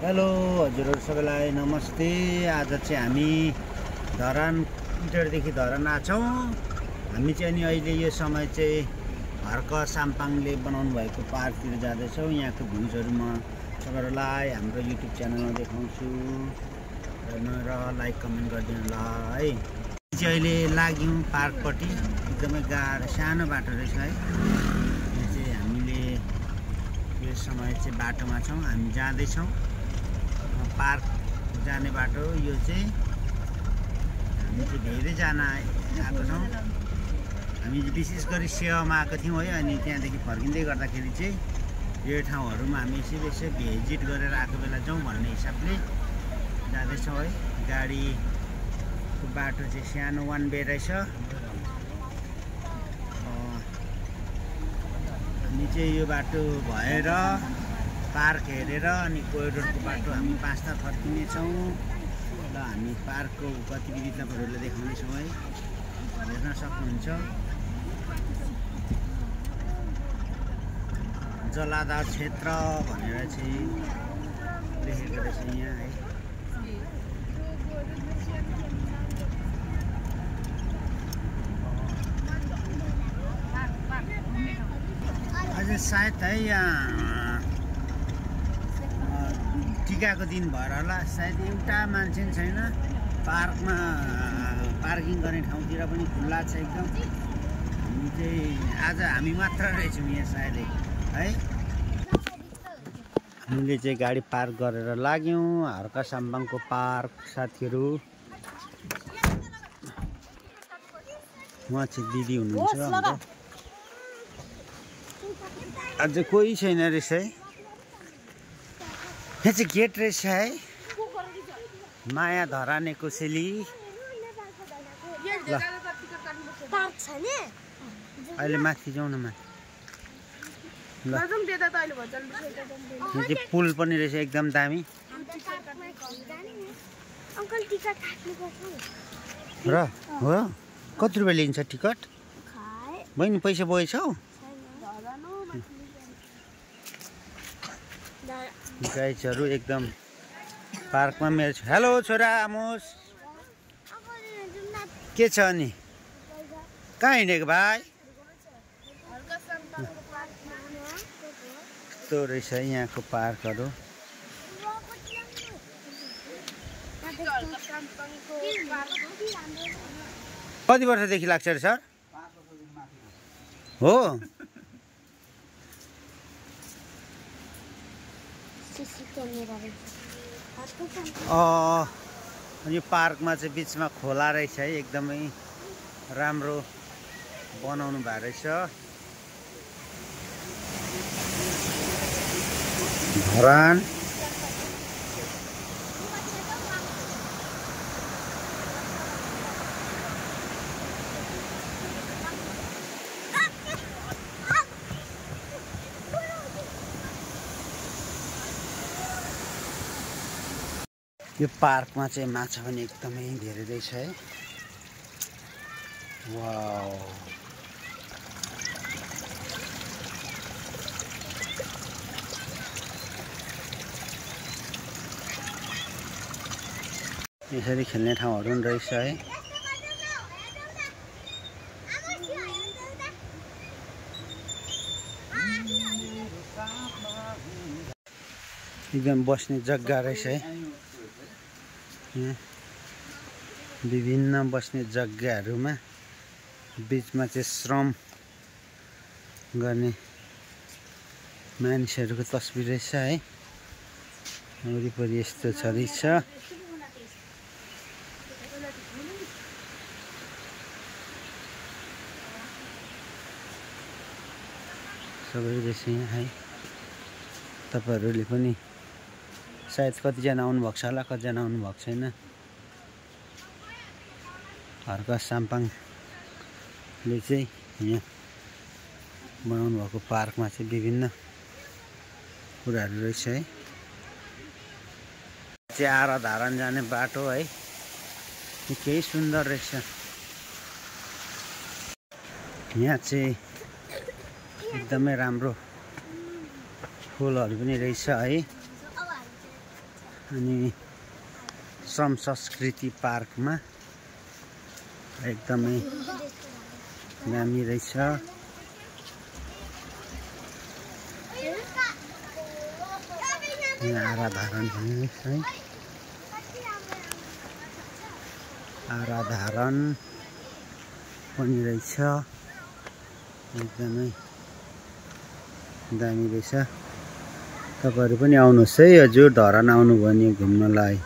Hello हजुरहरु सबैलाई नमस्ते। आज चाहिँ हामी धरान इटरदेखि धरान आछौँ। हामी चाहिँ अनि अहिले यो समय चाहिँ हर्क साम्पाङले बनाउनु भएको पार्कतिर जाँदैछौँ। यहाँको भ्युजहरु म तपाईहरुलाई हाम्रो युट्युब च्यानलमा देखाउँछु र लाइक कमेन्ट गरिदिनु ल है। चाहिँ अहिले लाग्यौं पार्कपट्टि। एकदमै गाह्रो सानो बाटो रहेछ है। यो चाहिँ हामीले यो समय चाहिँ बाटोमा छौँ, हामी जाँदैछौँ पार्क जाने बाटो। यो चाहिँ हामी चाहिँ धेरैजना आएको छौँ। हामी विशेष गरी सेवामा आएको थियौँ है। अनि त्यहाँदेखि फर्किँदै गर्दाखेरि चाहिँ यो ठाउँहरुमा हामी यसै भिजिट गरेर आएको बेला जाउँ भन्ने हिसाबले जाँदैछौँ है। गाडीको बाटो चाहिँ सानो वान वे रहेछ। हामी चाहिँ यो बाटो भएर पार्क हेरेर अनि कोरिडोरको बाटो हामी 5 ता फर्किनेछौँ। ल हामी पार्कको गतिविधि तपाईहरुले देखाउनेछौँ है। हेर्न सक्नुहुन्छ जलाधार क्षेत्र भनेर चाहिँ लेखेको रहेछ यहाँ है। आज सायद है यहाँ टिकाको दिन भएर होला, सायद एउटा मान्छे पनि छैन। पार्कमा पार्किङ गर्ने ठाउँतिर पनि खुल्ला छ एकदम। हामी चाहिँ आज हामी मात्र रहेछौँ यहाँ सायद है। हामीले चाहिँ गाडी पार्क गरेर लाग्यौँ हर्क साम्पाङको पार्क। साथीहरु उहाँ चाहिँ दिदी हुनुहुन्छ हाम्रो। आज कोही छैन रहेछ है। यहाँ चाहिँ गेट रहेछ है। माया धराने कोसेली। ल अहिले माथि जाउँ न माथि। ल यहाँ चाहिँ पुल पनि रहेछ एकदम दामी। र हो कति रुपियाँ लिन्छ टिकट? बहिनी पैसा बोकेछौ? गाइजहरु एकदम पार्कमा मेरो हेलो छोरा आमोस के छ अनि कहाँ हिँडेको भाइ? यस्तो रहेछ यहाँको पार्कहरु। कति वर्षदेखि लाग्छ रे सर? हो यो पार्कमा चाहिँ बीचमा खोला रहेछ है। एकदमै राम्रो बनाउनु भएको रहेछ। धरान यो पार्कमा चाहिँ माछा पनि एकदमै धेरै रहेछ है। वाउ यसरी खेल्ने ठाउँहरु पनि रहेछ है। एकदम बस्ने जग्गा रहेछ है। विभिन्न बस्ने जग्गाहरुमा बीचमा चाहिँ श्रम गर्ने मानिसहरुको तस्बिर रहेछ है। वरिपरि यस्तो छ रहेछ। सबै रहेछ यहाँ है। तपाईहरुले पनि सायद कतिजना आउनु भएको छ होला, कतिजना आउनु भएको छैन। हर्क साम्पाङले चाहिँ यहाँ बनाउनु भएको पार्कमा चाहिँ विभिन्न कुराहरु रहेछ है। चाहिँ आएर धरान जाने बाटो है। निकै सुन्दर रहेछ। यहाँ चाहिँ एकदमै राम्रो फुलहरु पनि रहेछ है। अनि श्रम संस्कृति पार्कमा एकदमै दामी रहेछ। यहाँ आराधारण पनि रहेछ है, आराधारण पनि रहेछ, एकदमै दामी रहेछ। तपाईहरु पनि आउनुहोस् है हजुर, धरान आउनुभयो भने घुम्नलाई।